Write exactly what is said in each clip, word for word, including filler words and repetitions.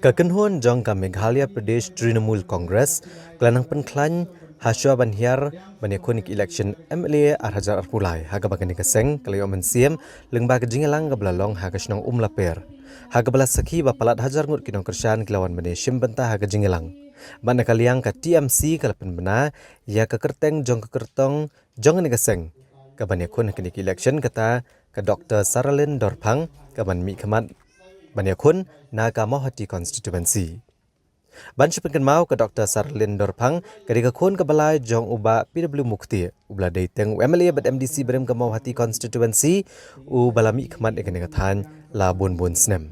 Ka kynhun jong ka Meghalaya Pradesh Trinamool Congress ka la nang pynkhlaiñ ha shuwa ban hiar ban ïakhun ïa ka election M L A ar hajar arphew lai, ha kaba kane ka seng ka la ïoh mynsiem lyngba ka jingïalang kaba la long ha ka shnong Umlaper, ha kaba la sakhi ba palat hajar ngut ki nongkyrshan ki la wan ban ïashim bynta ha ka jingïalang. Bad na ka liang ka T M C ka la pynbna ïa ka kyrteng jong ka kyrtong jong kane ka seng kaban ïakhun ha kane ka election, kata ka Doctor Saralin Dorphang, kaban mihkhmat ban ïakhun na ka Mawhati Constituency. Ban shu pynkynmaw, ka Doctor Saralin Dorphang ka dei ka khun kaba lai jong u Bah P W Mukhte, uba la dei teng u M L A bad M D C barim ka Mawhati Constituency, uba la mihkhmat ïa kane ka thaiñ la bun bun snem.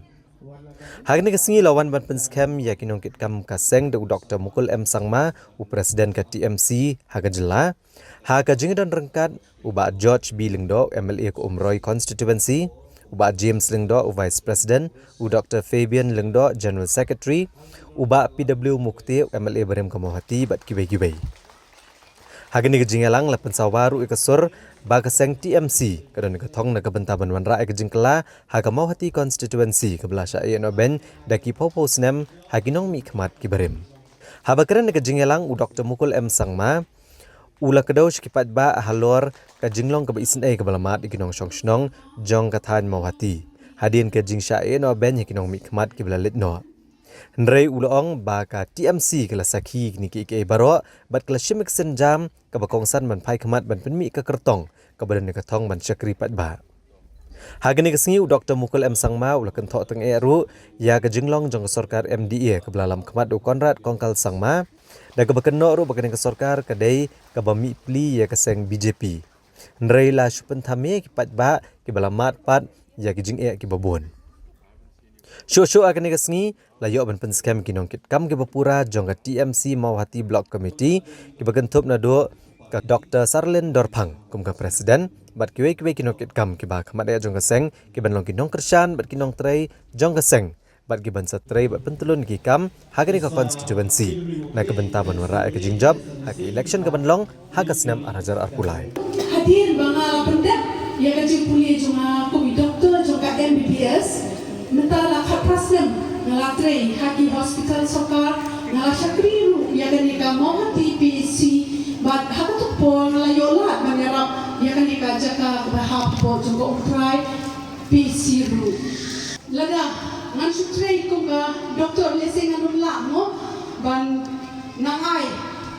Ha kane ka sngi la wan ban pynskhem ïa ki nongkitkam ka seng da u Doctor Mukul M Sangma, u President ka T M C ha ka jylla. Ha ka jingdon ryngkat, u Bah George B Lyngdoh, M L A ka Umroi Constituency, u Bah James Lyngdoh, u Vice President, u Doctor Fabian Lyngdoh, General Secretary, u Bah P W Mukhte, M L A barim ka Mawhati, bad kiwei kiwei. Ha kane ka jingïalang la pynsawa ruh ïa ka sur ba ka seng T M C ka don ka thong na ka bynta ban wanrah ïa ka jingkylla ha ka Mawhati Constituency kaba la shah ïehnoh beiñ da ki phew phew snem ha ki nongmihkhmat ki barim. Haba kren ha ka jingïalang, u Doctor Mukul M Sangma u la kdew sha ki paidbah halor ka jinglong kaba isynei kaba la mad ïa ki nongshong shnong jong ka thaiñ Mawhati hadien ka jingshah ïehnoh beiñ ha ki nongmihkhmat kiba la leit noh. Hynrei u la ong ba ka T M C ka la sakhi ïa kine kiei kiei baroh bad ka la shim ïa ka sienjam kaba kongsan ban phai khmat ban pynmih ïa ka kyrtong kaba don ïa ka thong ban shakri paidbah. Ha kane ka sngi, u Doctor Mukul M Sangma u la kynthoh tyngeh ruh ïa ka jinglong jong ka sorkar M D A kaba la lam khmat da u Conrad Kongkal Sangma, da kaba kynnoh ruh ba kane ka sorkar ka dei kaba mihpli ïa ka seng B J P. Hynrei la shu pynthame ïa ki paidbah kiba la mad pat ïa ki jingeh kiba bun. Shuh shuh ha kane ka sngi la ïoh ban pynskhem ki nongkitkam kiba pura jong ka T M C Mawhati Block Committee, kiba kynthup naduh ka Doctor Saralin Dorphang kum ka President bad kiwei kiwei ki nongkitkam kiba khmat eh jong ka seng, kiban long ki nongkyrshan bad ki nongtrei jong ka seng, bad kiban sa trei bad pyntyllun ki kam ha kane ka constituency na ka bynta ban wanrah ïa ka jingjop ha ka election kaban long ha ka snem ar hajar arphew lai. Hadien ba nga la pyndep ïa ka jingpule jong nga kum i doktor jong ka M B B S, mynta la khatphra snem nga la trei ha ki hospital sorkar, nga la shakri ruh ïa kane ka Mawhati P H C, bad ha kato ka por nga la ïoh lad ban ïarap ïa kane ka jaka kaba hap hapoh jong ka Umtrai P H C ruh. Lada ngan shu trei kum ka doktor, lehse ngan ym lah mo ban nang ai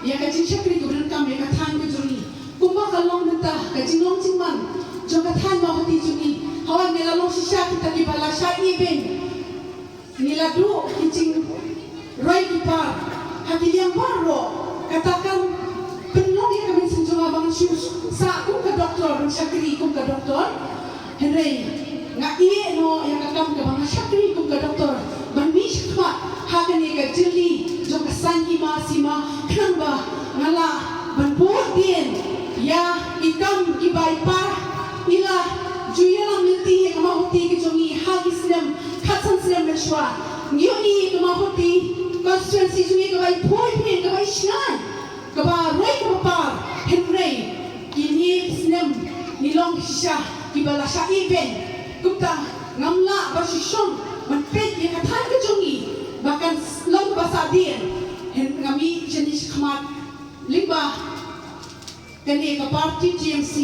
ïa ka jingshakri kaba donkam ïa ka thaiñ ka jong ngi. Kumba ka long mynta ka jinglong jingman jong ka thaiñ Mawhati jong ngi. Hawei ngi la long shisha kita kiba la shah ïehbeiñ. Ngi la duh ki jingroi ki par ha ki liang baroh. Kata kan pynlong ïa ka mynsiem jong nga ba ngan shu sah kum ka doktor, ban shakri kum ka doktor. Hynrei nga ïeh noh ïa ka kam kaba nga shakri kum ka doktor ban mih shakhmat ha kane ka jylli jong ka saiñ hima sima, khnang ba nga lah ban bud dien ïa ki kam kiba i pa i la ju ïalam lynti ïa ka Mawhati ka jong ngi ha ki snem khatsan snem mynshuwa. Ngi ïohi ïa ka Mawhati constituency jong ngi kaba i poi phin kaba i shngain, kaba roi kaba par, hynrei kine ki snem ngi long shisha kiba la shah ïehbeiñ. Kumta ngam lah ban shu shong ban peit ïa ka thaiñ ka jong ngi ba kan long kaba sahdien. Hynrei nga mih shane shakhmat lyngba kane ka party T M C.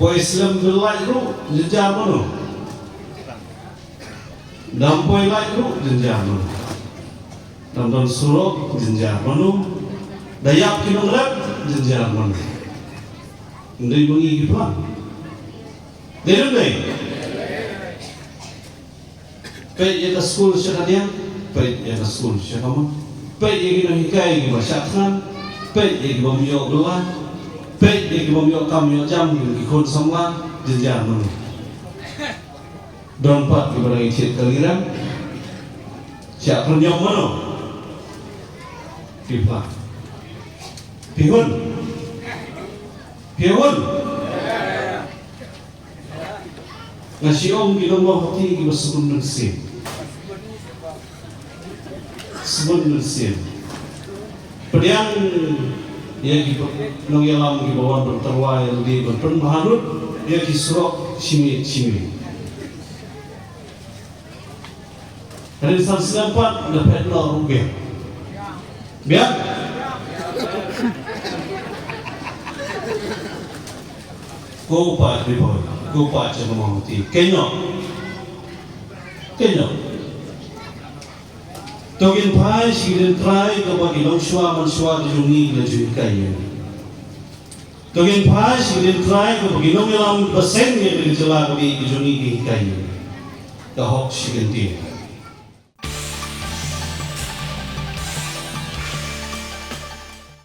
Poi slem, poi lait ruh jynjar mano. Dam poi lait ruh jynjar mano. Dam don surok jynjar mano. Da ïap ki nongrep jynjar mano. Ndei ba ngi ki pla. Dei dei. Peit ïa ka skul sha ka diang, peit ïa ka skul sha ka mon. Peit ïa ki nonghikai kiba shah thngan, peit ïa ki bym ïoh bylla, peit ïa ki bym ïoh kam ïoh jam, ki khun samla, jynjar mano. Don pat kiba dang ïa thied kali rem, shah pynïoh mano. Phi pla. Phi hun. Phi hun. Nga shu ong ki nongmawhati kiba sbun mynsiem. Sbun mynsiem. Pdiang ïa ki nongïalam kiba wan ban tyrwa ïa lade ban pynbha lut ïa ki surok shimiet shimiet. Hynrei san snem pat nga phet noh ruh biang. Biang. Ko pa Tripura, ko pa Jemong ti. Kynnoh. Kynnoh. To ngin phai sha ki lynti trai kaba ki longshuwa manshuwa ki jong ngi ki la ju hikai ïa ngi. To ngin phai sha ki lynti trai kaba ki nongïalam ba seng ïa ka jylla kaba ki jong ngi ki hikai ïa ngi. Ka hok shi kyntien.